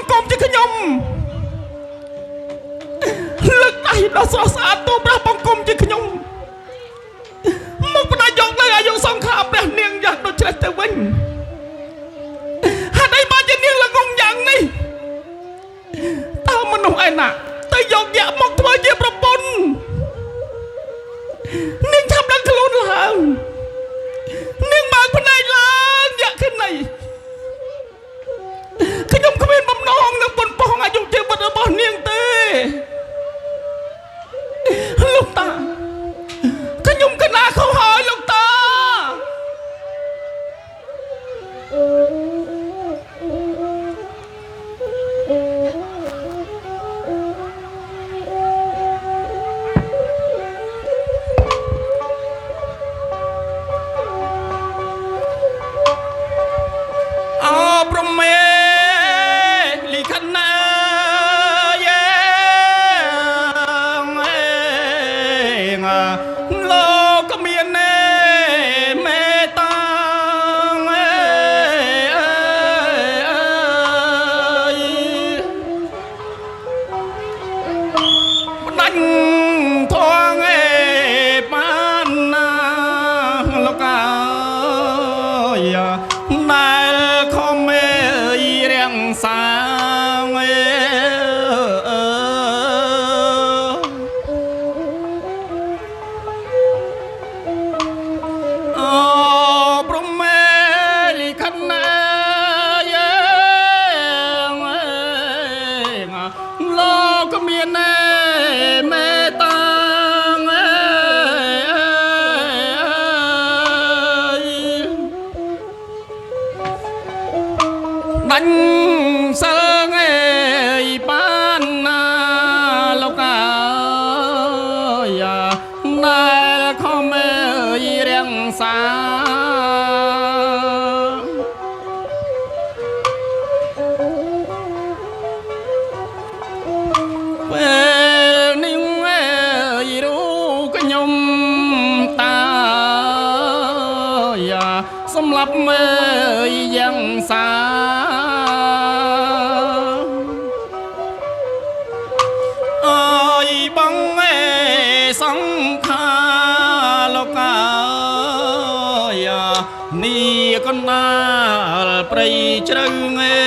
ង្គមជាខ្ញុំលើកដៃដ៏ស្រស់ស្អាតទូព្រះបង្គំជាខ្ញុំមកផ្ដាច់យកនៅអាយុសង្ខារព្រះនាងយ៉ាងដូចច្នេះទៅវិញហេតុអីបានជានាងល្ងងយ៉ាងនេះតើមនុស្សឯណាទៅយកយៈមកធ្វើជាប្រពន្ធនាងឆាប់ដឹងខ្លួនឡើងនាងបើកភ្នែកឡើងយៈខណីខ្ញុំគ្មានបំណងនឹងប៉ុនប៉ងអាយុជីវិតរបស់នាងទេលោកតាខ្ញុំកណាខុសហើយលោកតាអោប្រមេលិខណាយេងអេងលោកមានណេមេតាងអេអើយ ផ្ដាច់ធងឯបានណាលោកអើយដែលខំអើយរាំងសាងអេអូព្រមេលិខណាយេងអេងលោកមានណេមេតាងអេដាញ់សិលងអេបានណាលោកអើយដែលខំអើយរាំងសាពេលនេះអើយរូខ្ញុំតាយ៉ាសម្រាប់មើលយ៉ាងសាអើយបងអេសង្ខាលោកអើយនេះកណ្ដាលព្រៃជ្រៅអេ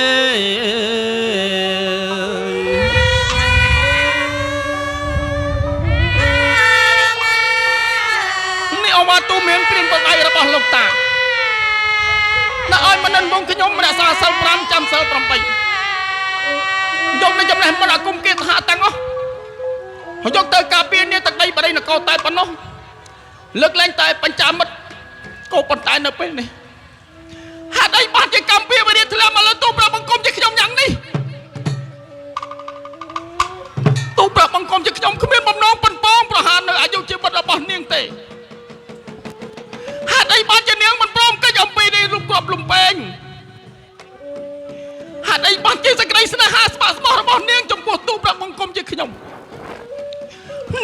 នេះអវ៉ាទូមានព្រានបដៃរបស់លោកតាដាក់ឲ្យមនិនវងខ្ញុំរក្សាសិល5ចាំសិល8យកនៅចំណេះមន្តអាគមគេថាទាំងអស់ហើយយកទៅការពារនេះទឹកដីបរិនគរតែប៉ុណ្ណោះលើកលែងតែបញ្ចាមិត្តក៏ប៉ុន្តែនៅពេលនេះហេតុអីបានជាកម្ពុជាវិរិយធ្លាក់មកលើទូព្រះបង្គំជាខ្ញុំយ៉ាងនេះទូព្រះបង្គំជាខ្ញុំគ្មានបំណងប៉ុនប៉ងប្រហារនៅអាយុជីវិតរបស់នាងទេ ហេតុអីបានជានាងមិនព្រមកិច្ចអំពីនេះលុបគ្រាប់លំពេងហេតុអីបានជាសេចក្តីស្នេហាស្ម័គ្រស្មោះរបស់នាងចំពោះទូព្រះបង្គំជាខ្ញុំ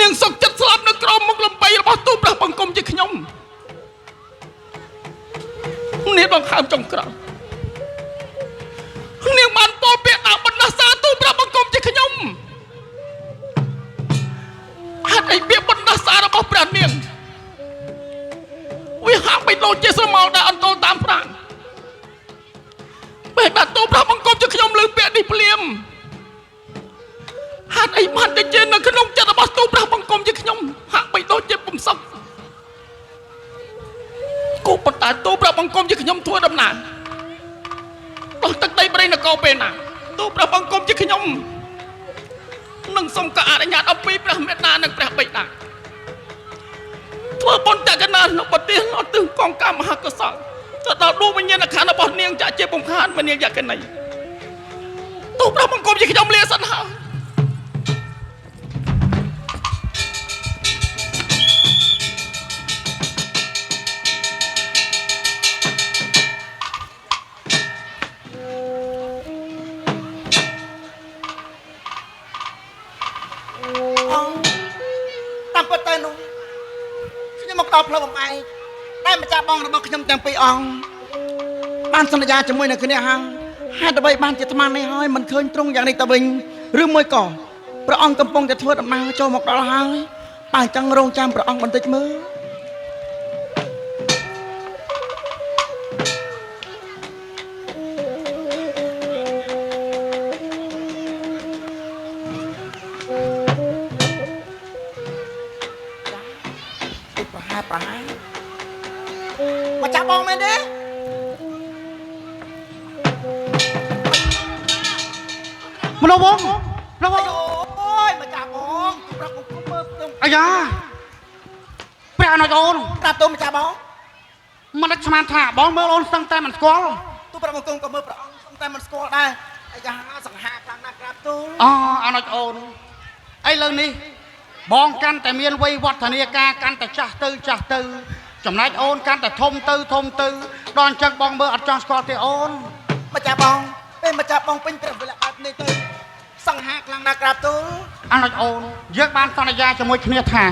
នាងសុខចិត្តស្លាប់នៅក្រោមមុខលំបីរបស់ទូព្រះបង្គំជាខ្ញុំនាងដង្ហើមចុងក្រោយនាងបានពោលពាក្យដាក់បណ្ដាសាទូព្រះបង្គំជាខ្ញុំហេតុអីពាក្យបណ្ដាសារបស់ព្រះនាង វាហាក់បីដូចជាស្រមោលដែលអន្ទោលតាមប្រាណពេលដែលទូព្រះបង្គំជាខ្ញុំលើពាក្យនេះភ្លាមហេតុអីបានទៅជានៅក្នុងចិត្តរបស់ទូព្រះបង្គំជាខ្ញុំហាក់បីដូចជាពុំសុខគូប៉ុន្តែទូព្រះបង្គំជាខ្ញុំធ្វើដំណើរដោះទឹកដីព្រៃនគរពេលណាទូព្រះបង្គំជាខ្ញុំនឹងសូមការអនុញ្ញាតអំពីព្រះមេត្តានិងព្រះបិតា ធ្វើបុណ្យតកណានៅប្រទេសអត់ទិសកងកម្មមហាកុសលទៅដល់ដួងវិញ្ញាណក្ខន្ធរបស់នាងចាក់ជាពំខានមនាងយកណីទូព្រះបង្គំជាខ្ញុំលាសិនហើយ អង្គតាមពិតទៅនោះខ្ញុំមកដល់ផ្លូវបំឯកដែលម្ចាស់បងរបស់ខ្ញុំទាំងពីរអង្គបានសន្យាជាមួយនឹងគ្នាហើយ ហេតុអ្វីបានជាអាត្មានេះហើយមិនឃើញទ្រង់យ៉ាងនេះទៅវិញឬមួយក៏ព្រះអង្គកំពុងតែធ្វើដំណើរចូលមកដល់ហើយបើអញ្ចឹងរងចាំព្រះអង្គបន្តិចមើល ប្រហែលប្រហែលមកចាប់បងមែនទេ មនោវងមនោវង អូយមកចាប់បងប្រាប់គុំមើលខ្ញុំ អាយ៉ាព្រះអនុជអូន ប្រាប់ទូមកចាប់បង មិនដឹកស្មានថាបងមើលអូនស្ទឹងតែមិនស្គាល់ ទូប្រាប់គុំក៏មើលព្រះអង្គស្ទឹងតែមិនស្គាល់ដែរអាយ៉ាសង្ហាខ្លាំងណាស់ក្រាបទូ អូអនុជអូនឥឡូវនេះបងកាន់តែមានវ័យវឌ្ឍនាការកាន់តែចាស់ទៅចាស់ទៅចំណែកអូនកាន់តែធំទៅធំទៅដល់អញ្ចឹងបងមើលអត់ចង់ស្គាល់ទេអូន មកចាប់បងពេលមកចាប់បងពេញព្រះវិលបែបនេះទៅសង្ហាខ្លាំងណាស់ក្រាបទូ អនុជអូនយើងបានសន្យាជាមួយគ្នាថា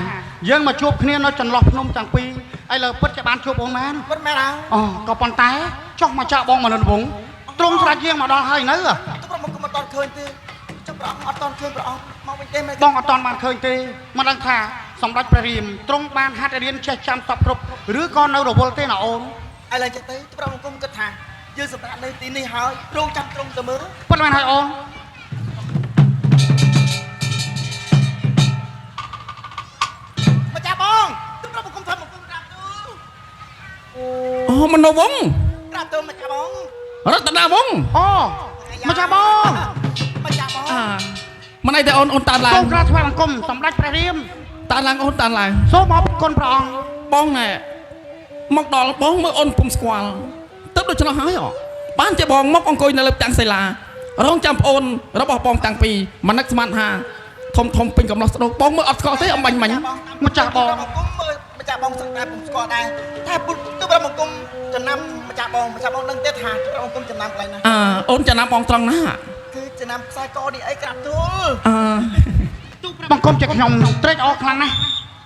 យើងមកជួបគ្នានៅចន្លោះភ្នំទាំងពីរឥឡូវពិតជាបានជួបអូនមែន ពិតមែនហើយ អូក៏ប៉ុន្តែចុះមកចាក់បងមនុស្សវងទ្រង់ស្រាច់យាងមកដល់ហើយនៅ ទូប្រាប់គុំមិនតន់ឃើញទេចុះព្រះអង្គអត់តន់ឃើញព្រះអង្គមកវិញទេមែន បងអត់ទាន់បានឃើញទេមិនដឹងថាសម្ដេចព្រះរាមទ្រង់បានហាត់រៀនចេះចាំសពគ្រប់ឬក៏នៅរវល់ទេណាអូន ឥឡូវចេះទៅទូប្រាប់គុំគិតថាយើងសម្រាប់នៅទីនេះហើយរងចាំទ្រង់ទៅមើល ពិតមែនហើយអូន មកចាប់បងទូប្រាប់គុំធ្វើមកគុំក្រាបទូ អូមនោវង ក្រាបទូមកចាប់បង រតនាវង អូមកចាបង មកចាប់បង អាមិនអីទេអូនអូនតានឡើង សូមក្រាបថ្វាយបង្គំសម្ដេចព្រះរាម តានឡើងអូនតានឡើង សូមអរគុណព្រះអង្គ បងណែមកដល់បងមើលអូនពុំស្គាល់ទៅដូច្នោះហើយអបានជាបងមកអង្គុយនៅលើផ្ទាំងសិលារងចាំប្អូនរបស់បងតាំងពីមនឹកស្មានថាធំធំពេញកំឡោះស្ដោកបងមើលអត់ស្គាល់ទេអំបាញ់មិញ ម្ចាស់បង បង្គំមើលម្ចាស់បងសឹងតែពុំស្គាល់ដែរតែពុទូប្រាប់បង្គំចំណាំម្ចាស់បងម្ចាស់បងដឹងទេថាទូប្រាប់បង្គំចំណាំកន្លែងណា អើអូនចំណាំបងត្រង់ណា គឺចំណាំខ្សែកនេះអីក្រាបទូល អើ បង្គំជាខ្ញុំត្រេកអរខ្លាំងណាស់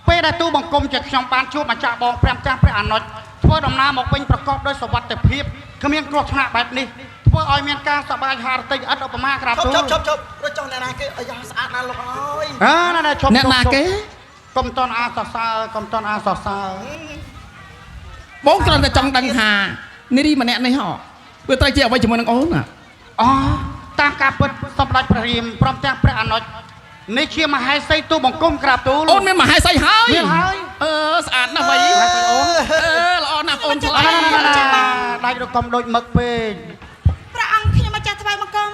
ពេលដែលទូបង្គំជាខ្ញុំបានជួបម្ចាស់បងព្រះម្ចាស់ព្រះអនុជធ្វើដំណើរមកវិញប្រកបដោយសុវត្ថិភាពគ្មានគ្រោះថ្នាក់បែបនេះធ្វើឲ្យមានការសប្បាយហារតិចឥតឧបមាក្រាប ឈប់ ទូល ឈប់ឈប់ឈប់រត់ចុះអ្នកណាគេអាយ៉ាស្អាតណាស់លោកអើយ អើណាណាឈប់ អ្នកណាគេ កុំតន់អាសរសើរកុំតន់អាសរសើរ បងគ្រាន់តែចង់ដឹងថានារីម្នាក់នេះហ៎វាត្រូវជាអ្វីជាមួយនឹងអូនណា អូតាមការពិតសម្ដេចព្រះរាមព្រមទាំងព្រះអនុជនេះជាមហេសីទូបង្គំក្រាបទូល អូនមានមហេសីហើយ មានហើយ អឺស្អាតណាស់វៃ មហេសីអូន អឺល្អណាស់អូនឆ្លា ណាណាណាណាដាច់រកុំដូចមឹកពេក ព្រះអង្គខ្ញុំម្ចាស់ថ្វាយបង្គំ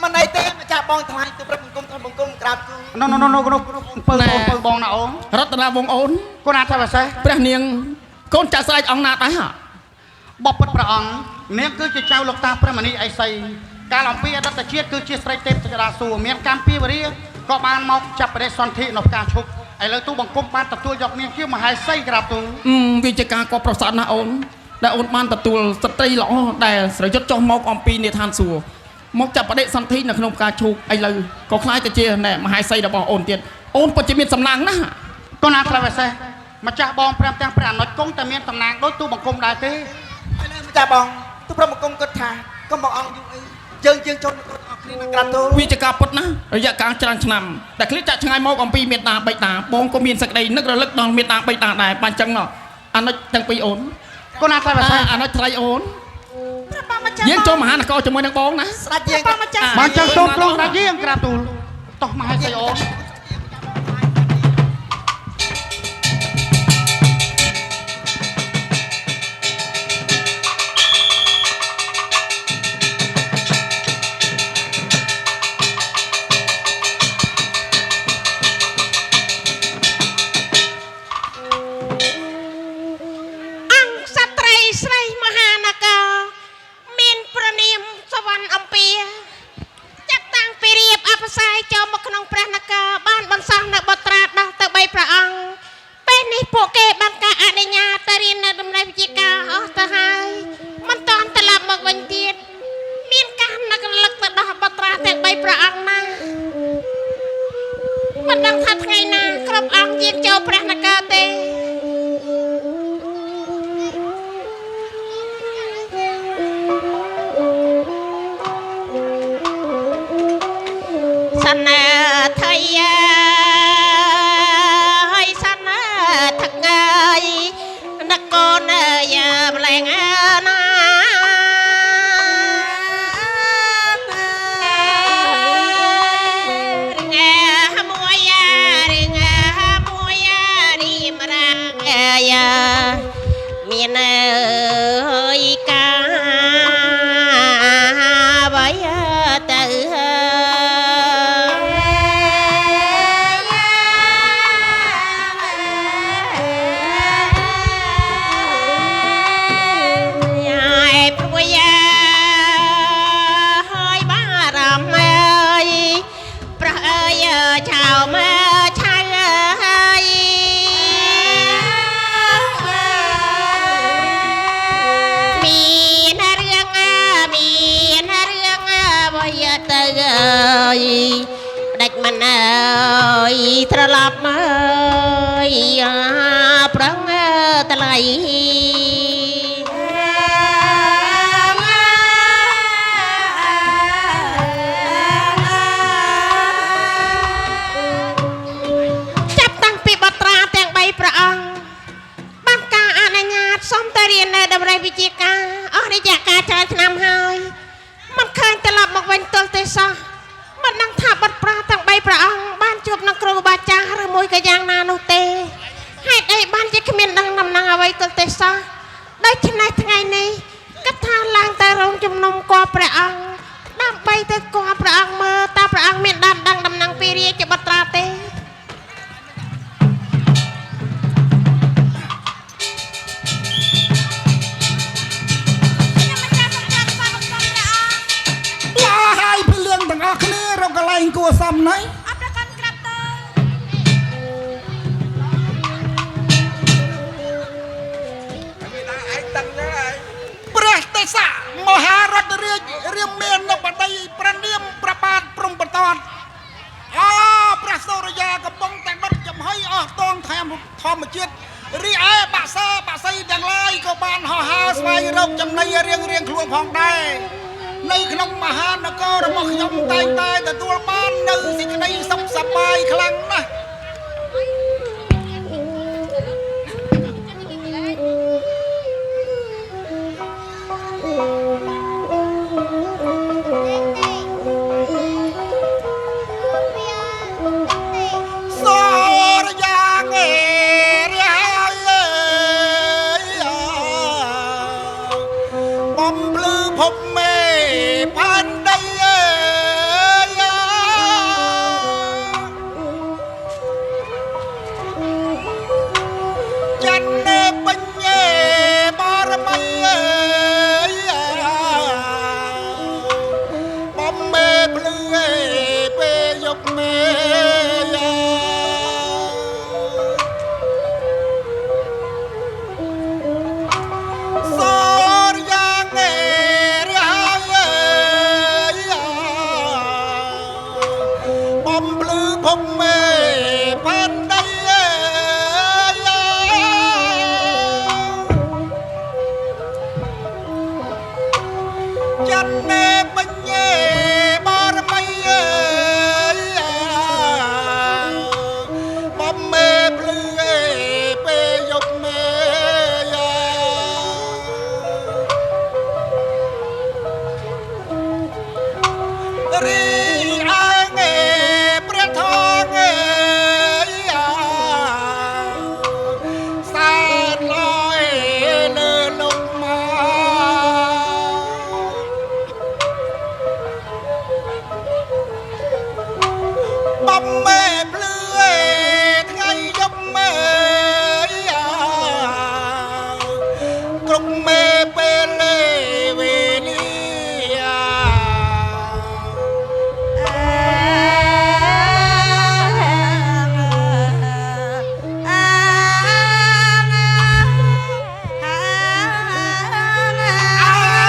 មិនអីទេម្ចាស់បងថ្លៃទូប្រាប់បង្គំថ្លៃបង្គំក្រាបទូល ណូណូណូណូណូពើបងពើបងណាអូន រតនាវងអូន គូណាថាវសេះ ព្រះនាងកូនចាក់ស្រែកអង្គណាដែរហ៎ បបិទ្ធព្រះអង្គនាងគឺជាចៅលោកតាព្រះមនីអេសីកាលអំពីអតីតជាតិគឺជាស្រីទេពសក្តាសួរមានកម្មពីវរាក៏បានមកចាប់ប្រទេសសន្ធិនៅផ្កាឈុកឥឡូវទូបង្គំបានទទួលយកនាងជាមហេសីក្រាបទូល អឺវាជាការកប់ប្រសើរណាស់អូនដែលអូនបានទទួលស្ត្រីល្អដែលស្រយុទ្ធចុះមកអំពីនេឋានសួគ៌មកចាប់បដិសន្ធិនៅក្នុងផ្កាឈូកឥឡូវក៏ខ្លាយទៅជាណែមហេសីរបស់អូនទៀតអូនពិតជាមានសំណាងណាស់ កូនអាថ្លៃវសេះម្ចាស់បងព្រះទាំងព្រះអនុជគង់តែមានតំណាងដូចទូបង្គំដែរទេ ឥឡូវម្ចាស់បងទូប្រាប់បង្គំគិតថាកុំបងអង្គយូរអីយើងយើងចូលទៅអស់គ្នាណាក្រាបទូល វាជាការពិតណាស់រយៈកាលច្រើនឆ្នាំតែឃ្លាតចាក់ឆ្ងាយមកអំពីមេតាបិតាបងក៏មានសក្តីនឹករលឹកដល់មេតាបិតាដែរបានចឹងណោះអាណិចទាំងពីរអូន កូនអាថ្លៃវសេះ អាណិចថ្លៃអូន ព្រះបាទម្ចាស់ យើងចូលមហានគរជាមួយនឹងបងណា ស្ដាច់យើង ព្រះបាទម្ចាស់ បានចឹងសូមទ្រង់ដាច់យាងក្រាបទូលតោះមហេសីអូន អង្គស្ត្រីស្រីមហានគរមានព្រះនាមសវណ្ណអំពីចាប់តាំងពីរៀបអបសាយចូលមកក្នុងព្រះនគរបានបន្សោះនៅបុត្រាដោះទៅបីព្រះអង្គពេលនេះពួកគេបានការអនុញ្ញាតទៅរៀននៅដំណើរវិជ្ជាការអស់ទៅហើយមិនតាន់ត្រឡប់មកវិញទៀតមានការនឹករលឹកទៅដល់បុត្រាទាំងបីព្រះអង្គណាស់មិនដឹងថាថ្ងៃណាគ្រប់អង្គយាងចូលព្រះនគរទេ លែងណារឿងមួយរឿងមួយរីមរាយាមានអើយកាអ្វីទៅ យ៉ាយព្រួយយ៉ាហើយបារម្ភអើយប្រះអើយឆៅមើឆៅអើយមានរឿងមានរឿងអ្វីទៅអើយផ្ដាច់មិនអើយត្រឡប់អើយប្រងតលៃ ចាប់តាំងពីបត្រាទាំង3ព្រះអង្គបានការអនុញ្ញាតសុំទៅរៀននៅដំរីវិជាការអស់រយៈកាលច្រើនឆ្នាំហើយមិនឃើញត្រឡប់មកវិញទល់ទេសោះមិនដឹងថាបត្រាទាំង3ព្រះអង្គបានជួបនឹងគ្រូបាចារ្យឬមួយក៏យ៉ាងណានោះទេហេតុអីបានជាគ្មានដឹងដំណឹងអ្វីទល់ទេសោះដូច្នេះថ្ងៃនេះគិតថាឡើងទៅរោងជំនុំគល់ព្រះអង្គដើម្បីទៅគល់ព្រះអង្គមើលតើព្រះអង្គមានបានដឹងដំណឹងពីរាជបុត្រាទេ ឡាហើយពីលៀងទាំងអស់គ្នារកកន្លែងគួរសមណៃ អរគុណក្រាបទៅ ព្រះទេសៈមហារដ្ឋរាជរាមមាននៅបតីព្រះនាមព្រះបាទព្រំប្រតតអព្រះសូរិយាកំពុងតែដុតចំហុយអស់តងធម្មធម្មជាតិរីឯបាក់សាបាក់សីទាំងឡាយក៏បានហោះហើរស្វែងរកចំណីរៀងរៀងខ្លួនផងដែរនៅក្នុងមហានគររបស់ខ្ញុំតែងតែទទួលបាននៅសេចក្តីសុខសប្បាយខ្លាំងណាស់ សរយ៉ាងអេរាយអើយបំភ្លឺភពមេផែនដីអើយច័ន្ទនេបញ្ញេបារមីអើយបំមេភ្លឺអេពេលយប់មេ សរយ៉ាងអេរាយអើយបំភ្លឺភពមេផែនដីអើយចន្ទនេបញ្ញេបារមីអើយបំមេភ្លឺអេពេលយប់មេ រីឯងឯព្រះថងអើយសែនលយលើលោកមកបំមេភ្លឺឯថ្ងៃយប់មេគ្រប់មេពេលវេលា អ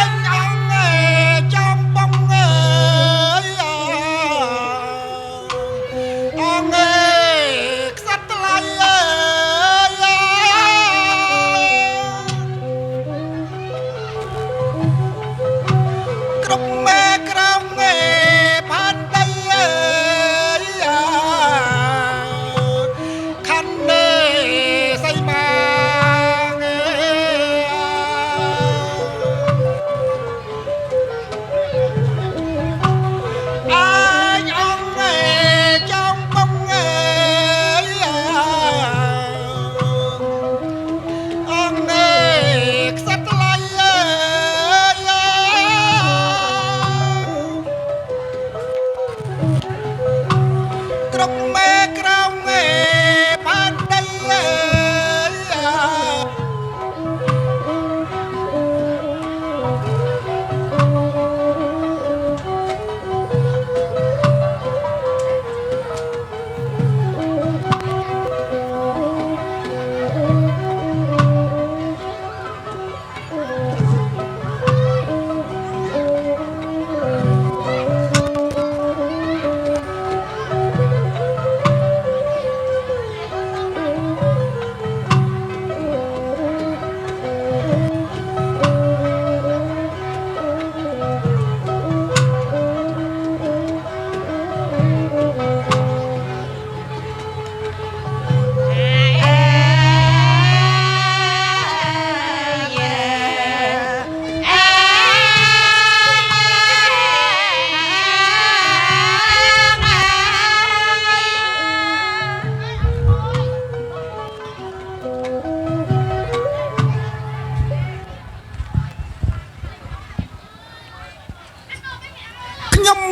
ញអងអេចំបងអើយអ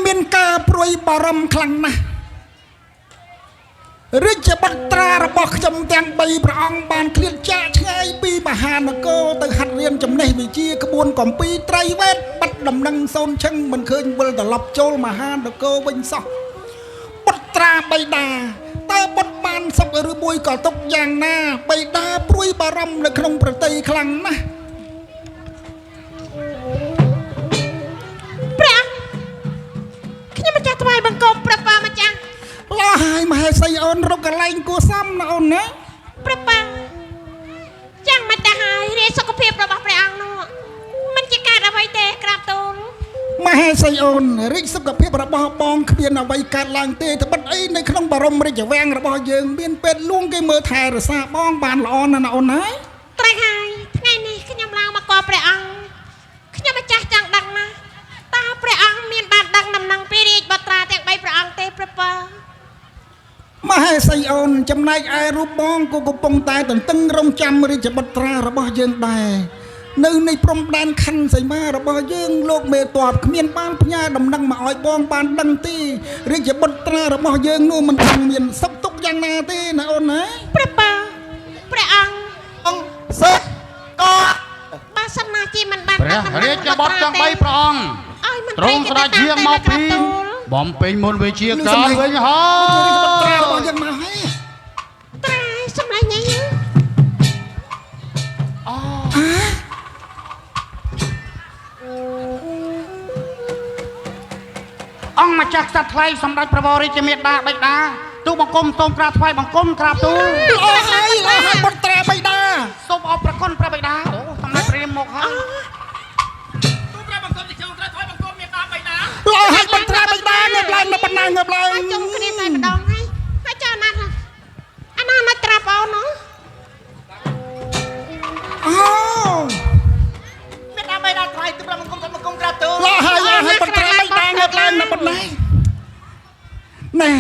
មានការព្រួយបារម្ភខ្លាំងណាស់រាជបុត្រារបស់ខ្ញុំទាំង3ព្រះអង្គបានឃ្លាតចាកឆ្ងាយពីមហានគរទៅហាត់រៀនចំណេះវិជ្ជាក្បួនកំពីត្រៃវេទបាត់ដំណឹងសូនឈឹងមិនឃើញវិលត្រឡប់ចូលមហានគរវិញសោះបុត្រាបិតាតើបុត្របានសុខឬមួយក៏ទុកយ៉ាងណាបិតាព្រួយបារម្ភនៅក្នុងប្រតិយខ្លាំងណាស់ ព្រះអង្គខ្ញុំម្ចាស់ថ្វាយបង្គំព្រះប៉ាម្ចាស់ លោះហើយមហេសីអូនរកកន្លែងគួសមណាអូនណា ព្រះប៉ាចាំងមិនទៅហើយរាជសុខភាពរបស់ព្រះអង្គនោះមិនជាការអ្វីទេក្រាបទូល មហេសីអូនរាជសុខភាពរបស់បងគ្មានអ្វីកើតឡើងទេត្បិតអីនៅក្នុងបរមរាជវាំងរបស់យើងមានពេទ្យលួងគេមើលថែរក្សាបងបានល្អណាស់ណាអូនណា ត្រូវហើយថ្ងៃនេះខ្ញុំឡើងមកកព្រះអង្គខ្ញុំម្ចាស់ចង់ដឹងណាស់តើព្រះអង្គមានបានដឹងដំណឹងពីរាជបុត្រាទាំង3ព្រះអង្គទេព្រះប៉ា មហេសីអូនចំណែកឯរូបបងក៏កំពុងតែទន្ទឹងរង់ចាំរាជបុត្រារបស់យើងដែរនៅនៃព្រំដែនខណ្ឌសីមារបស់យើងលោកមេតបគ្មានបានផ្ញើដំណឹងមកឲ្យបងបានដឹងទេរាជបុត្រារបស់យើងនោះមិនដឹងមានសុខទុក្ខយ៉ាងណាទេណាអូនណា ព្រះប៉ាព្រះអង្គ អង្គសិក បើសិនណាជាមិនបាន ព្រះ ដឹងដំណឹង រាជបុត្រទាំង3ព្រះអង្គ ឲ្យមន្ ទ្រ ត្រី ង់ស្ដេចយាងមកពីបំពេញមុនវិជាកាលវិញហើ រាជបុត្រា យ របស់យើងមកហើយ ត្រែសម្លាញ់ញ៉ៃ អង្គម្ចាស់ក្សត្រថ្លៃសម្ដេចព្រះវររាជមេដាបិតាទូបង្គំសូមក្រាបថ្វាយបង្គំក្រាបទូល ល្អហើយល្អហើយបុត្រាបិតា សូមអរព្រគុណព្រះបិតាអូសម្ដេចព្រះរាមមកហើយ ទូព្រះបង្គំជាខ្ញុំត្រូវថ្វាយបង្គំមេត្តាបិតា ល្អហើយបុត្រាបិតាងើបឡើងនៅបណ្ណាងើបឡើង ហើយជុំគ្នាតែម្ដងហើយហើយចៅអាណាត់អាណាត់ត្រាប់អូននោះ អូ មេដាបេដាថ្លៃទូប្រាប់បង្គំបង្គំក្រាបទូល ល្អហើយល្អហើយបុត្រាបិតាងើបឡើងនៅបណ្ណាណែ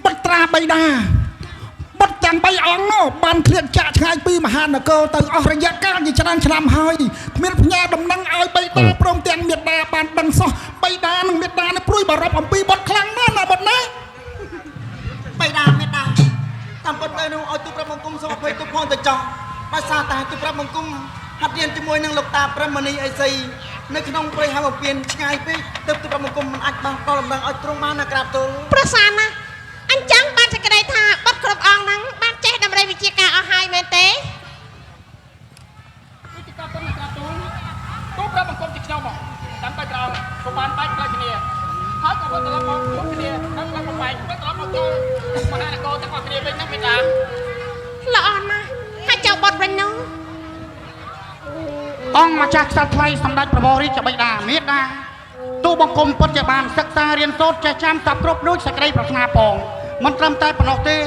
បុត្រាបិតាបុត្រទាំង3អង្គនោះបានឃ្លាតចាក់ឆ្ងាយពីមហានគរទៅអស់រយៈកាលជាច្រើនឆ្នាំហើយគ្មានផ្ញើដំណឹងឲ្យបិតាព្រមទាំងមេដាបានដឹងសោះបិតានិងមេដានេះព្រួយបារម្ភអំពីបុត្រខ្លាំងណាស់ណាបុត្រណា បេដាមេដាតាមពិតទៅនោះឲ្យទូប្រាប់បង្គំសូមអភ័យទូផងទៅចោះដោយសារតែទូប្រាប់បង្គំហាត់រៀនជាមួយនឹងលោកតាព្រះមនីអេសីនៅក្នុងព្រៃហៅពៀនឆ្ងាយពេកទើបទូប្រាប់បង្គំមិនអាចបានដល់ដំណឹងឲ្យទ្រង់បានណាក្រាបទូល ប្រសាណាអញ្ចឹងបានសេចក្តីថាបុត្រគ្រប់អង្គហ្នឹងបានចេះតម្រៃវិជាការអស់ហើយមែនទេ គឺជាការទុំក្រាបទូលទូព្រះបង្គំជាខ្ញុំមកតាមតែក្រោយក៏បានបែកផ្លូវគ្នាហើយក៏វិលត្រឡប់មកជួបគ្នាដល់ផ្លូវបំបែកវិលត្រឡប់មកចូលមហានគរទាំងអស់គ្នាវិញណាមេត្តា ល្អណាស់ហើយចៅបុត្រវិញនោះ អង្គម្ចាស់ក្សត្រថ្លៃសម្ដេចព្រះវររាជបិតាមេដាទូបង្គំពិតជាបានសិក្សារៀនសូត្រចេះចាំសពគ្រប់ដូចសេចក្តីប្រាថ្នាផងមិនត្រឹមតែប៉ុណ្ណោះទេ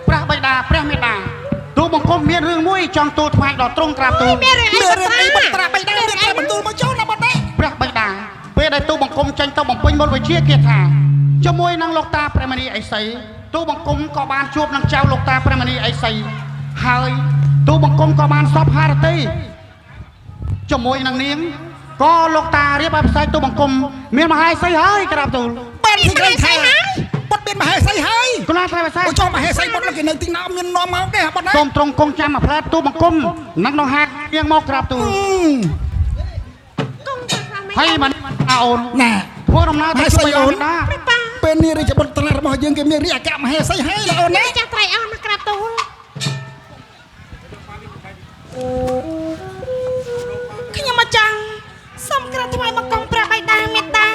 ព្រះបិតាព្រះមេដាទូបង្គំមានរឿងមួយចង់ទូលថ្វាយដល់ទ្រង់ក្រាបទូល មានរឿងអី មានរឿងអី បុ បុត្រាបិតាមានតែបន្ទូលមកចូលណាបុត្រណា ព្រះបិតាពេលដែលទូបង្គំចេញទៅបំពេញមន្តវិជ្ជាគាថាជាមួយនឹងលោកតាព្រះមនីអិសីទូបង្គំក៏បានជួបនឹងចៅលោកតាព្រះមនីអិសីហើយទូបង្គំក៏បានសពហារតីជាមួយនឹងនាងក៏លោកតារៀបឲ្យផ្សាយទូបង្គំមានមហេសីហើយក្រាបទូល បានសេចក្តីថាបុត្រមានមហេសីហើយ គណៈថ្លៃផ្សាយ អូចុះមហេសីបុត្រលោកគេនៅទីណាមាននាំមកទេបុត្រណា សូមត្រង់គង់ចាំមួយផ្លែតទូបង្គំនឹងដង្ហានាងមកក្រាបទូល កុំប្រសាមិន ហើយមិនអអូន ណែ ធ្វើដំណើរទៅជួយអូនតា ព្រះប៉ា ពេលនេះរាជបុត្រារបស់យើងគេមានរាជអគ្គមហេសីហើយល្អណាស់ ចាស់ត្រៃអស់ណាស់ក្រាបទូល ខ្ញុំមកចង់សូមក្រាបថ្វាយបង្គំព្រះបិតាមេត្តា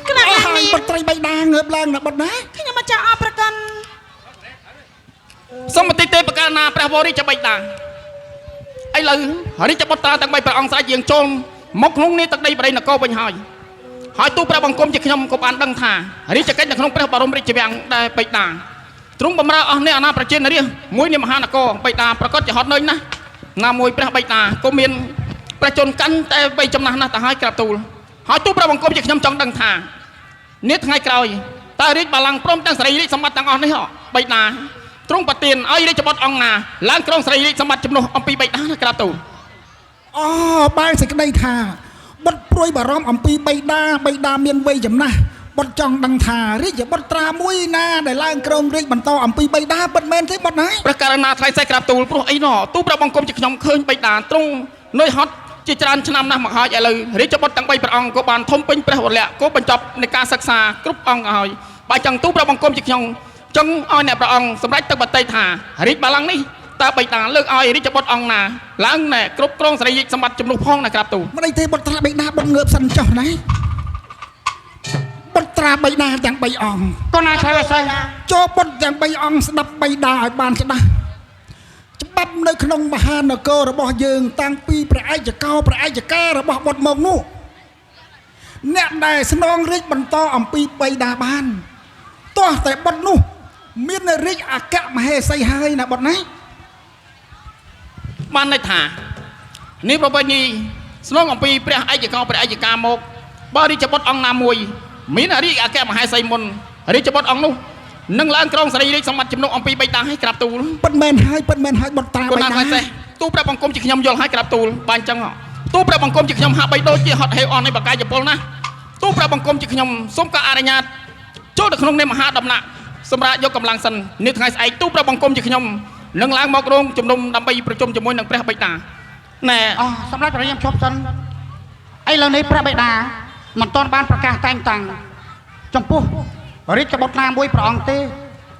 ក្រាប អស់ ឡើងនេះ ហើយបុត្រីបិតាងើបឡើងណាបុត្រណា ខ្ញុំមកចង់អរព្រគុណ សូមអតិទេបកាលណាព្រះវររាជបិតាឥឡូវរាជបុត្រាទាំង3ព្រះអង្គស្ដេចយាងចូលមកក្នុងនេះទឹកដីបរិនគរវិញហើយហើយទូព្រះបង្គំជាខ្ញុំក៏បានដឹងថារាជកិច្ចនៅក្នុងព្រះបរមរាជវាំងដែលបិតាទ្រង់បម្រើអស់អ្នកអាណាប្រជានរាជមួយនៃមហានគរបិតាប្រកាសជាហត់នឿយណាស់ណាមួយព្រះបិតាក៏មានព្រះជន្មកាន់តែវ័យចំណាស់ណាស់ទៅហើយក្រាបទូលហើយទូព្រះបង្គំជាខ្ញុំចង់ដឹងថា នេះថ្ងៃក្រោយតើរាជបល្ល័ង្កព្រមទាំងសេរីរាជសម្បត្តិទាំងអស់នេះហ៎បិតាទ្រង់ប្រទានឲ្យរាជបុត្រអង្គណាឡើងក្រុងសេរីរាជសម្បត្តិជំនួសអំពីបិតាណាក្រាបទូល អូបានសេចក្តីថាបុត្រព្រួយបារម្ភអំពីបិតាបិតាមានវ័យចំណាស់ បុត្រចង់ដឹងថារាជបុត្រាមួយណាដែលឡើងក្រងរាជបន្តអំពីបៃតាពិតមែនទេបុត្រណា ព្រះករណាថ្លៃសេះក្រាបទូលព្រោះអីណោទូព្រះបង្គំជាខ្ញុំឃើញបិតាទ្រង់នឿយហត់ជាច្រើនឆ្នាំណាស់មកហើយឥឡូវរាជបុត្រទាំង3ព្រះអង្គក៏បានធំពេញព្រះវរៈក៏បញ្ចប់នៃការសិក្សាគ្រប់អង្គហើយបើចង់ទូព្រះបង្គំជាខ្ញុំចង់ឲ្យអ្នកព្រះអង្គសម្រេចទឹកបតីថារាជបល្ល័ង្កនេះតើបិតាលើកឲ្យរាជបុត្រអង្គណាឡើងណែគ្រប់គ្រងសេរីយសម្បត្តិជំនួសផងណាក្រាបទូល មិនអីទេបុត្រាបៃតាបុត្រងើបសិនចុះណាបុត្រាបៃតាទាំង3អង្គ កូនណាថ្លៃវិសេស ចូលបុត្រទាំង3អង្គស្ដាប់បៃតាឲ្យបានច្បាស់ច្បាប់នៅក្នុងមហានគររបស់យើង តាំងពីព្រះឯកកោព្រះឯកការរបស់បុត្រមកនោះអ្នកដែលស្នងរាជបន្តអំពីបៃតាបានទោះតែបុត្រនោះ មានរាជអគ្គមហេសីហើយណាបុត្រណា បានន័យថានេះប្រពៃណីស្នងអំពីព្រះឯកកោព្រះឯកការមកបើរាជបុត្រអង្គណាមួយមានរាជអគ្គមហេសីមុនរាជបុត្រអង្គនោះនឹងឡើងក្រងសេរីរាជសម្បត្តិជំនួសអំពីបិតាឲ្យក្រាបទូល ពិតមែនហើយពិតមែនហើយបុត្រា កូន បៃតា ណាថ្លៃសេះទូព្រះបង្គំជាខ្ញុំយល់ឲ្យក្រាបទូលបានអញ្ចឹងហ៎ទូព្រះបង្គំជាខ្ញុំហាក់បីដូចជាហត់ហេវអស់នៃបកាយពលណាទូព្រះបង្គំជាខ្ញុំសូមការអនុញ្ញាតចូលទៅក្នុងនៃមហាដំណាក់សម្រាប់យកកម្លាំងសិននេះថ្ងៃស្អែកទូព្រះបង្គំជាខ្ញុំនឹងឡើងមករោងជំនុំដើម្បីប្រជុំជាមួយនឹងព្រះបិតាណែ អស់សម្ដេចព្រះរាមឈប់សិនឥឡូវនេះព្រះបិតាមិនទាន់បានប្រកាសតែងតាំងចំពោះរាជបុត្រណាមួយព្រះអង្គទេ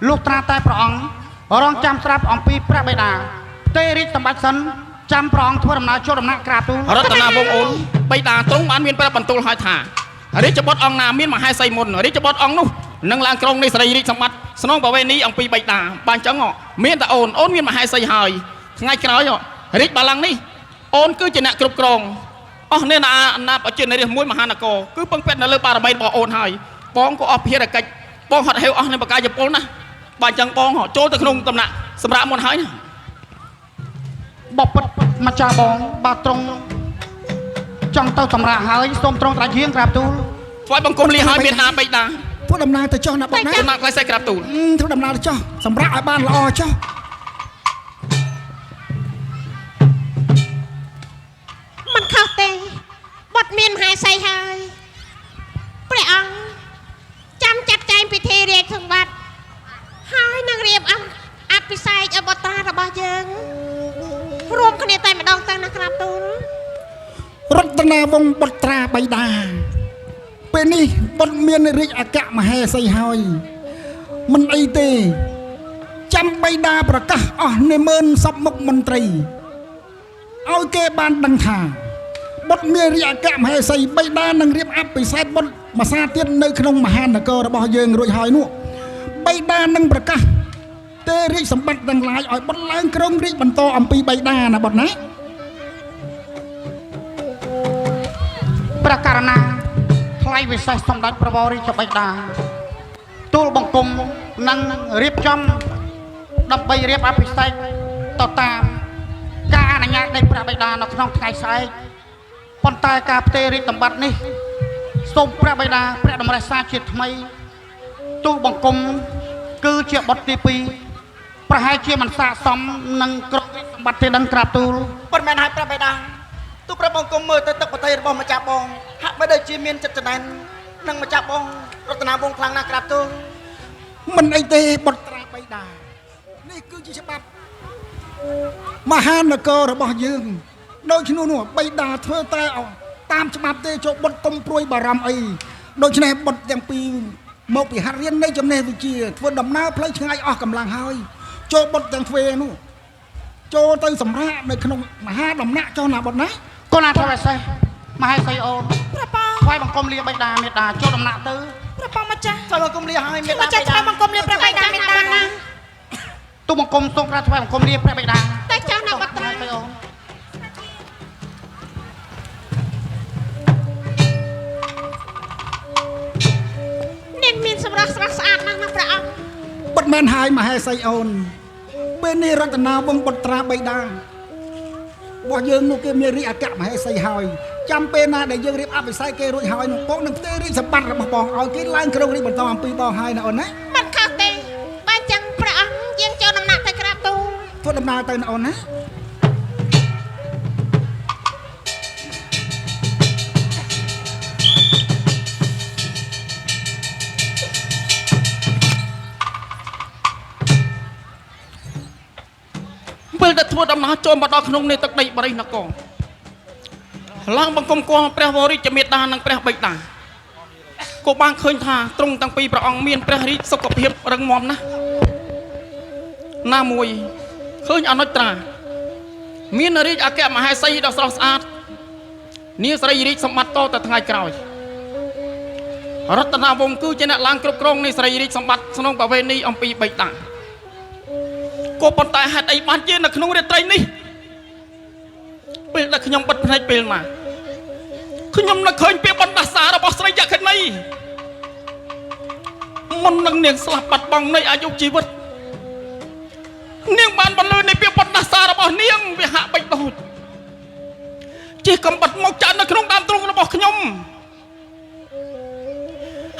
លុះត្រាតែព្រះអង្គរងចាំស្រាប់អំពីព្រះបិតាផ្ទេរាជសម្បត្តិសិនចាំព្រះអង្គធ្វើដំណើរចូលដំណាក់ក្រាបទូល រតនាវងអូនបិតាទ្រង់បានមានព្រះបន្ទូលហើយថារាជបុត្រអង្គណាមានមហេសីមុនរាជបុត្រអង្គនោះនឹងឡើងក្រុងនៃសេរីរាជសម្បត្តិស្នងប្រវេណីអំពីបិតាបានអញ្ចឹងហ៎មានតែអូនអូនមានមហេសីហើយថ្ងៃក្រោយហ៎រាជបល្ល័ង្កនេះអូនគឺជាអ្នកគ្រប់គ្រងអស់នេះណាអាណាប្រជានារីមួយមហានគរគឺពឹងពាក់នៅលើបារមីរបស់អូនហើយបងក៏អស់ភារកិច្ចបងហត់ហេវអស់ในបកាយពលណាបាទអញ្ចឹងបងហ៎ចូលទៅក្នុងដំណាក់សម្រាប់មុនហើយណា បបិទ្ធម្ចាស់បងបាទត្រង់ចង់ទៅសម្រាប់ហើយសូមត្រង់ត្រាច់ហៀងក្រាបទូល ថ្វាយបង្គំលាហើយមេត្តាបិតា ធ្វើដំណើរទៅចុះណាបុត្រណា ដំណាក់ថ្លៃសេះក្រាបទូល ធ្វើដំណើរទៅចុះសម្រាប់ឲ្យបានល្អចុះ មិនខុសទេបុត្រមានមហេសីហើយព្រះអង្គចាំចាត់ចែងពិធីរាជសម្បត្តិហើយនឹងរៀបអំអភិសេកឲ្យបុត្រារបស់យើងរួមគ្នាតែម្ដងទៅណាក្រាបទូល រតនាវង្សបុត្រាបៃតាពេលនេះបុត្រមានរាជអគ្គមហេសីហើយមិនអីទេចាំបៃតាប្រកាសអស់នាម៉ឺនសពមុខមន្ត្រីឲ្យគេបានដឹងថាបុត្រមានរាជអគ្គមហេសីបៃតានឹងរៀបអភិសេកបុត្រមួយសាទៀតនៅក្នុងមហានគររបស់យើងរួចហើយនោះបៃតានឹងប្រកាសទេរាជសម្បត្តិទាំងឡាយឲ្យបុត្រឡើងក្រុងរាជបន្តអំពីបៃតាណាបុត្រណា ព្រះករណាថ្លៃវិសេសសម្ដេចព្រះវររាជបិតាទូលបង្គំនឹងរៀបចំដើម្បីរៀបអភិសេកទៅតាមការអនុញ្ញាតនៃព្រះបិតានៅក្នុងថ្ងៃស្អែកប៉ុន្តែការផ្ទេររាជសម្បត្តិនេះសូមព្រះបិតាព្រះតម្រេះសារជាថ្មីទូលបង្គំគឺជាបុត្រទី2ប្រហែលជាមិនស័ក្តិសមនឹងក្រុមរាជសម្បត្តិទេដឹងក្រាបទូល ប៉ុន្មានហើយព្រះបិតាទូព្រះបង្គំមើលទៅទឹកបតីរបស់ម្ចាស់បងហាក់បីដូចជាមានចិត្តចំណែននិងម្ចាស់បងរតនាវងខ្លាំងណាស់ក្រាបទូល មិនអីទេបុត្រាបៃតានេះគឺជាច្បាប់មហានគររបស់យើងដូច្នោះនោះបៃតាធ្វើតែអោតាមច្បាប់ទេចូលបុត្រកុំព្រួយបារម្ភអីដូច្នេះបុត្រទាំងពីរមកពីហាត់រៀននៃចំណេះវិជ្ជាធ្វើដំណើរផ្លូវឆ្ងាយអស់កម្លាំងហើយចូលបុត្រទាំងទ្វេនោះចូលទៅសម្រាកនៅក្នុងមហាដំណាក់ចុះណាបុត្រណា កូនណាថ្លៃវិសេសមហេសីអូន ព្រះបង ថ្វាយបង្គំលាបិតាមេត្តាចូលដំណាក់ទៅ ព្រះបងម្ចាស់ ថ្វាយបង្គំលាហើយមេ ខ្ញុំ ត្តា ម្ចាស់ថ្វាយបង្គំលាព្រះបិតាមេត្តាណា ទូបង្គំសូមក្រាបថ្វាយបង្គំលាព្រះបិតា តែចាស់ណាបុត្រា មហេសីអូន នាងមានសម្រស់ស្រស់ស្អាតណាស់ណាព្រះអង្គ បុត្រមែនហើយមហេសីអូនពេលនេះរតនាវង្សបុត្រាបៃតារបស់យើងនោះគេមានរាជអគ្គមហេសីហើយចាំពេលណាដែលយើងរៀបអភិសេកគេរួចហើយនោះបងនឹងផ្ទេររាជសម្បត្តិរបស់បងឲ្យគេឡើងក្រុងរាជបន្តអំពីបងហើយណាអូនណា មិនខុសទេបើចឹងព្រះអង្គយើងចូលដំណាក់ទៅក្រាបទូល ធ្វើដំណើរទៅណាអូនណា ដែលធ្វើដំណើរចូលមកដល់ក្នុងនៃទឹកដីបរិណគរឡើងបង្គំគាល់ព្រះវររាជមេតានិងព្រះបិតាក៏បានឃើញថាទ្រង់ទាំងពីរព្រះអង្គមានព្រះរាជសុខភាពរឹងមាំណាស់ណាមួយឃើញអនុត្រាមានរាជអគ្គមហេសីដ៏ស្រស់ស្អាតនាស្រីរាជសម្បត្តិតទៅថ្ងៃក្រោយរតនាវង្សគឺជាអ្នកឡើងគ្រប់គ្រងនៃស្រីរាជសម្បត្តិស្នងប្រវេណីអំពីបិតាក៏ប៉ុន្តែហេតុអីបានជានៅក្នុងរាត្រីនេះពេលដែលខ្ញុំបិទភ្នែកពេលណាខ្ញុំនឹកឃើញពាក្យបណ្ដាសារបស់ស្រីយក្ខិនីមុននឹងនាងស្លាប់បាត់បង់នៃអាយុជីវិតនាងបានបន្លឺនៃពាក្យបណ្ដាសារបស់នាងវាហាក់បីដូចជាកំបិតមកចាក់នៅក្នុងដើមទ្រូងរបស់ខ្ញុំ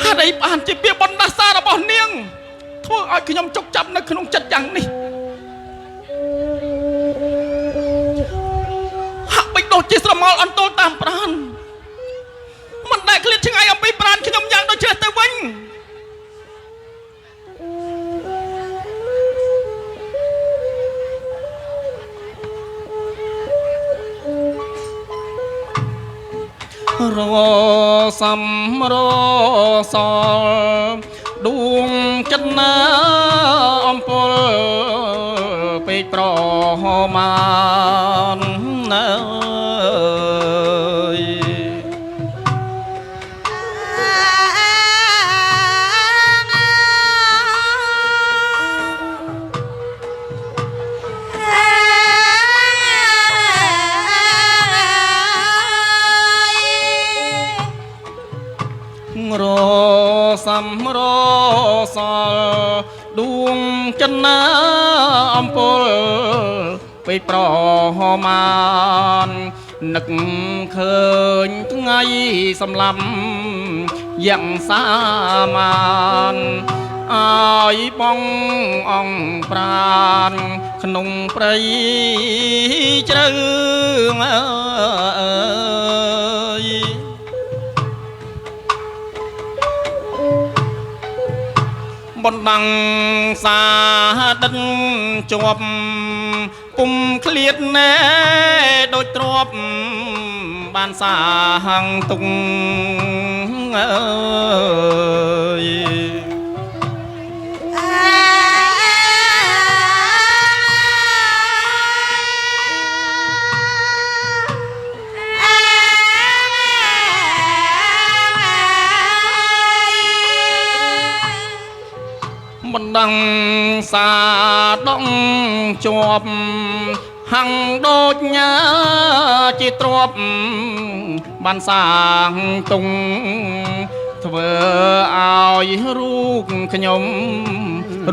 ហេតុអីបានជាពាក្យបណ្ដាសារបស់នាងធ្វើឲ្យខ្ញុំចុកចាប់នៅក្នុងចិត្តយ៉ាងនេះហាក់បីដូចជាស្រមោលអន្ទោលតាមប្រានមិនដែលឃ្លាតឆ្ងាយអំពីប្រានខ្ញុំយ៉ាងដូចច្នេះទៅវិញរសំរសលដួងចិត្តណាអំពលពេកប្រមាណណាយរសំរសលដួងចិនណាអំពលពេកប្រមាណនឹកឃើញថ្ងៃសម្លាប់យ៉ាងសាមានអើយបងអង្គប្រានក្នុងព្រៃជ្រៅអើយបណ្ដាំងសាដិនជាប់ពុំឃ្លាតណែដូចទ្របបានសាហងទុងអើយបណ្ដឹងសាដងជាប់ហាំងដូចញ៉ាជាទ្របបានសាងទុងធ្វើឲ្យរូបខ្ញុំ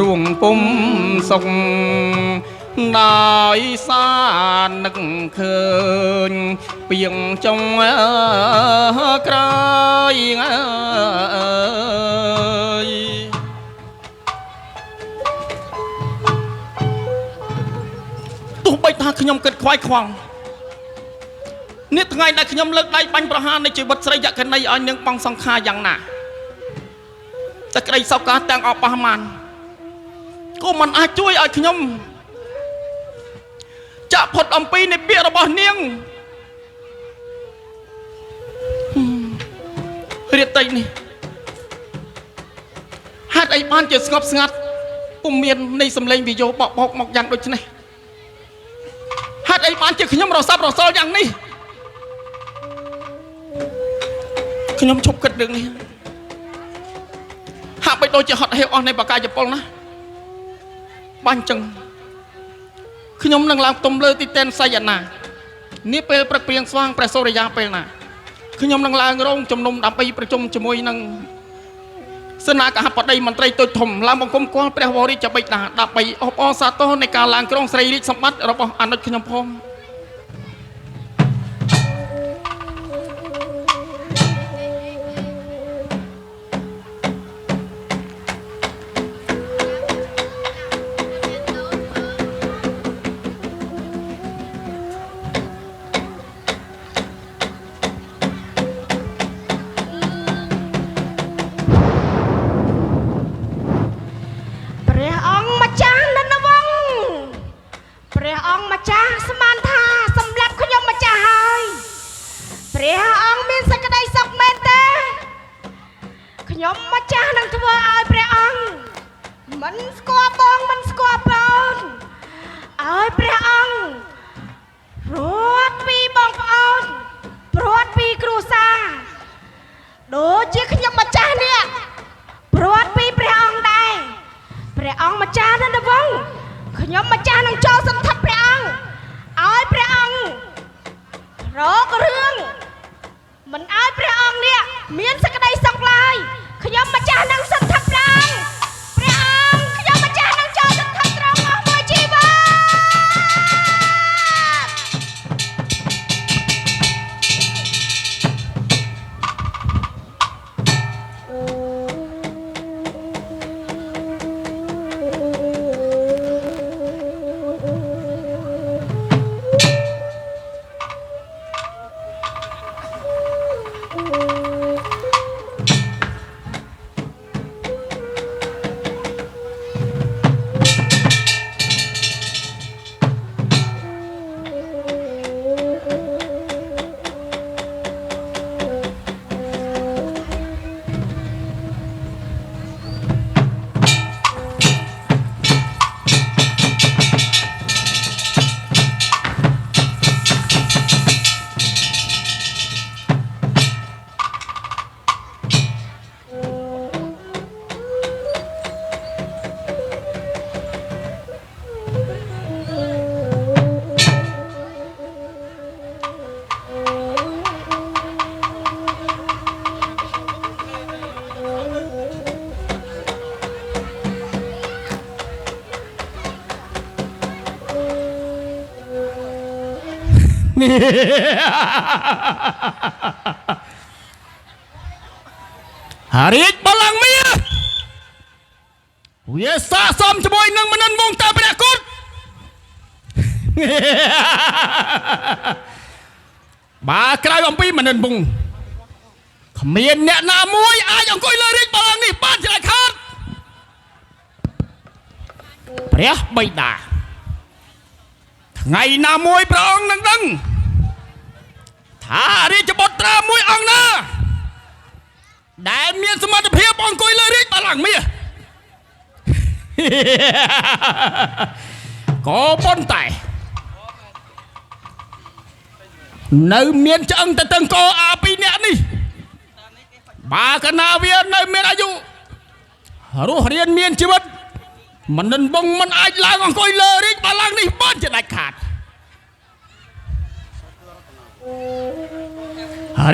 រួងពុំសុខដោយសានឹកឃើញពីងចុងក្រោយអើយទោះបីថាខ្ញុំគិតខ្វាយខ្វល់នេះថ្ងៃដែលខ្ញុំលើកដៃបាញ់ប្រហារនៃជីវិតស្រីយក្ខិនីឲ្យនាងបងសង្ខារយ៉ាងណាតែក្តីសោកាទាំងអបះមានក៏មិនអាចជួយឲ្យខ្ញុំចាក់ផុតអំពីនៃពាក្យរបស់នាងរាត្រីនេះហេតុអីបានជាស្ងប់ស្ងាត់ពុំមាននៃសម្លេងវិយោបកបោកមកយ៉ាងដូចនេះហេតុអីបានជាខ្ញុំរសាប់រសល់យ៉ាងនេះខ្ញុំឈប់គិតរឿងនេះហាក់បីដូចជាហត់ហេវអស់នៃបកាយពលណាបាញ់ចឹងខ្ញុំនឹងឡើងផ្ទុំលើទីតែនសៃយ៉ាណានេះពេលព្រឹកព្រៀងស្វាងព្រះសូរិយាពេលណាខ្ញុំនឹងឡើងរោងជំនុំដើម្បីប្រជុំជាមួយនឹងសេនាគហបតីមន្ត្រីតូចធំឡើងបង្គំគាល់ព្រះវររាជបិតាដើម្បីអបអរសាទរនៃការឡើងគ្រងស្រីរាជសម្បត្តិរបស់អនុជខ្ញុំផង ព្រះអង្គម្ចាស់នន្ទវង្សព្រះអង្គម្ចា មិនស្គាល់បងមិនស្គាល់ប្អូនឲ្យព្រះអង្គព្រាត់ពីបងប្អូនព្រាត់ពីគ្រួសារដូចជាខ្ញុំម្ចាស់នេះព្រាត់ពីព្រះអង្គដែរព្រះអង្គម្ចាស់នន្ទវង្សខ្ញុំម្ចាស់នឹងចូលសន្ធិដ្ឋព្រះអង្គឲ្យព្រះអង្គរករឿងមិនឲ្យព្រះអង្គនេះមានសេចក្តីសុខឡើយខ្ញុំម្ចាស់នឹងសន្ធិដ្ឋព្រះអង្គព្រះអង្គខ្ញុំម្ចាស់នឹងចូលសន្ធិដ្ឋត្រង់អស់មួយជីវិត រាជបល្ល័ង្កមាសវាស័កសមជាមួយនឹងមនិនវងតាព្រះគុណ បើក្រៅអំពីមនិនវងគ្មានអ្នកណាមួយអាចអង្គុយលើរាជបល្ល័ង្កនេះបានជាដាច់ខាតព្រះបិតាថ្ងៃណាមួយព្រះអង្គនឹងដឹងថារាជបុត្រាមួយអង្គណា ដែលមានសមត្ថភាពអង្គុយលើរាជបល្ល័ង្កមាស ក៏ប៉ុន្តែនៅមានឆ្អឹងទៅតឹងកអាពីរនាក់នេះបើកណាវានៅមានអាយុរស់រៀនមានជីវិតមិននឹងបងមិនអាចឡើងអង្គុយលើរាជបល្ល័ង្កនេះបានជាដាច់ខាត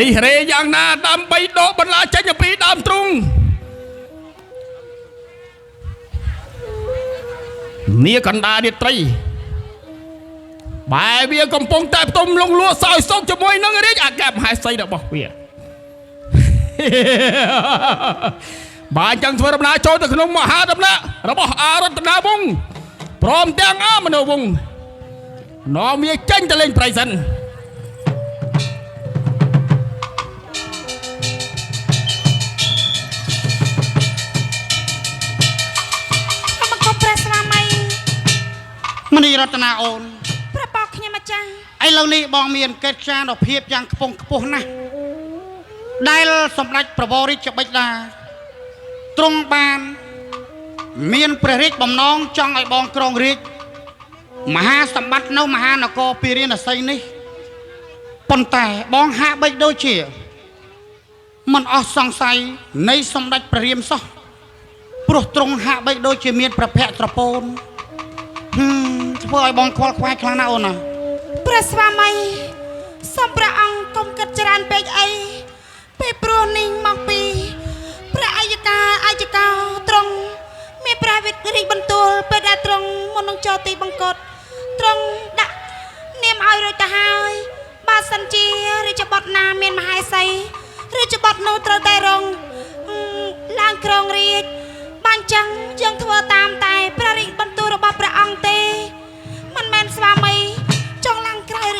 រិះរេយ៉ាងណាដើម្បីដកបន្លាចេញអំពីដើមទ្រូងនាកណ្ដាលរាត្រីបែរវាកំពុងតែផ្ទុំលងលួសោយសោកជាមួយនឹងរាជអគ្គមហេសីរបស់វា បើអញ្ចឹងធ្វើដំណើរចូលទៅក្នុងមហាដំណាក់របស់អារតនាវង្សព្រមទាំងអាមនោវង្សនាំវាចេញទៅលេងព្រៃសិន អមង្គមព្រះស្វាមី មនីរតនាអូន ព្រះបោខ្ញុំម្ចាស់ ឥឡូវនេះបងមានកិច្ចការដ៏ភាពយ៉ាងខ្ពង់ខ្ពស់ណាស់ដែលសម្ដេចប្រវររាជបិតាទ្រង់បាន មានព្រះរាជបំណងចង់ឲ្យបងក្រងរាជមហាសម្បត្តិនៅមហានគរពារាណសីនេះប៉ុន្តែបងហាក់បីដូចជាមិនអស់សង្ស័យនៃសម្ដេចព្រះរាមសោះព្រោះទ្រង់ហាក់បីដូចជាមានព្រះភ័ក្ត្រត្រពូនហឹមធ្វើឲ្យបងខ្វល់ខ្វាយខ្លាំងណាស់អូនណា ព្រះស្វាមីសូមព្រះអង្គកុំគិតច្រើនពេកអីពេលព្រោះនេះមកពីព្រះអយ្យកាអយ្យកោទ្រង់មានព្រះវិទ្រាជបន្ទូលពេលដែលទ្រង់មុននឹងចូលទីបង្គត់ទ្រង់ដាក់នាមឲ្យរួចទៅហើយបើសិនជារាជបុត្រណាមានមហេសីរាជបុត្រនោះត្រូវតែរងឡើងគ្រងរាជបានចឹងយើងធ្វើតាមតែព្រះរាជបន្ទូលរបស់ព្រះអង្គទេមិនមែនស្វាមីចង់ឡើងក្រោយ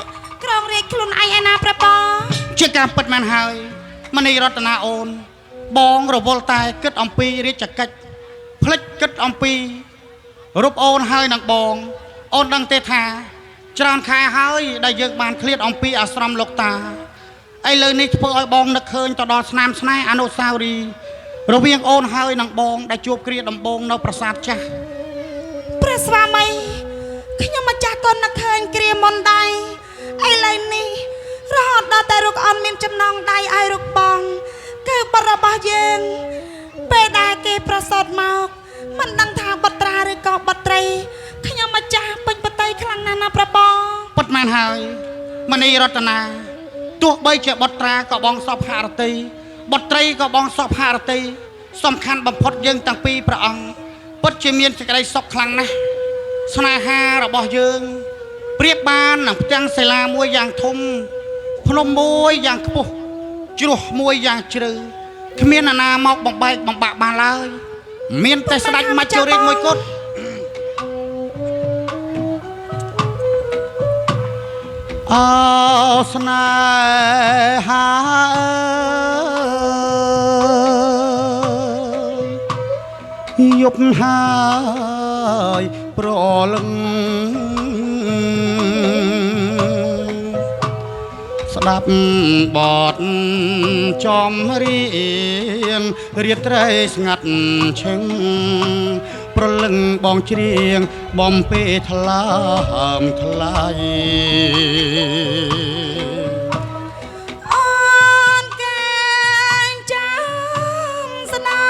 ក្រងរាជខ្លួនឯងឯណាព្រះបង ជាការពិតមែនហើយមនីរតនាអូន បងរវល់តែគិតអំពីរាជកិច្ចភ្លេចគិតអំពីរូបអូនហើយនឹងបង អូនដឹងទេថា ច្រើនខែហើយដែលយើងបានឃ្លាតអំពីអាស្រមលោកតាឥឡូវនេះធ្វើឲ្យបងនឹកឃើញទៅដល់ស្នាមស្នេហ៍អនុស្សាវរីយ៍ រវាងអូនហើយនិងបងដែលជួបគ្រាដំបូងនៅប្រាសាទចាស់ ព្រះស្វាមីខ្ញុំម្ចាស់ក៏នឹកឃើញគ្រាមុនដែរឥឡូវនេះរហូតដល់តែរូបអូនមានចំណងដៃឲ្យរូបបង គឺបុត្ររបស់យើង ពេលដែលគេប្រសូតមកមិនដឹងថាបុត្រាឬក៏បុត្រីខ្ញុំម្ចាស់ពេញបតីខ្លាំងណាស់ណាព្រះបង ពិតមែនហើយមនីរតនាទោះបីជាបុត្រាក៏បងសពហរតីបុត្រីក៏បងសពហរតីសំខាន់បំផុតយើងទាំងពីរព្រះអង្គពិតជាមានសេចក្តីសុខខ្លាំងណាស់ស្នេហារបស់យើងប្រៀបបាននឹងផ្ទាំងសិលាមួយយ៉ាងធំភ្នំមួយយ៉ាងខ្ពស់ជ្រោះមួយយ៉ាងជ្រៅគ្មានអាណាមកបំបែកបំបាក់បានឡើយមានតែស្ដេចមច្ចុរាជមួយគត់ អោស្នេហាអើយយប់ហើយប្រលឹងស្ដាប់បទចំរៀងរាត្រីស្ងាត់ឈឹងប្រលឹងបងច្រៀងបំពេថ្លើមថ្លៃ អូនគេងចាំស្នា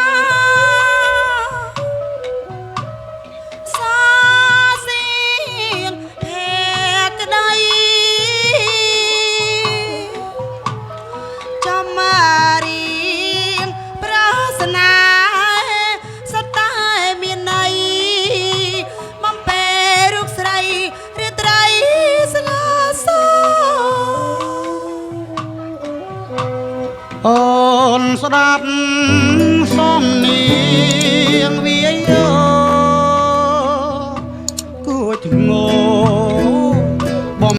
សាសៀងភក្តីចំរៀងប្រស្នាសតែមានន័យបំពេរូបស្រីរាត្រីស្លាស អូនស្ដាប់សំនៀ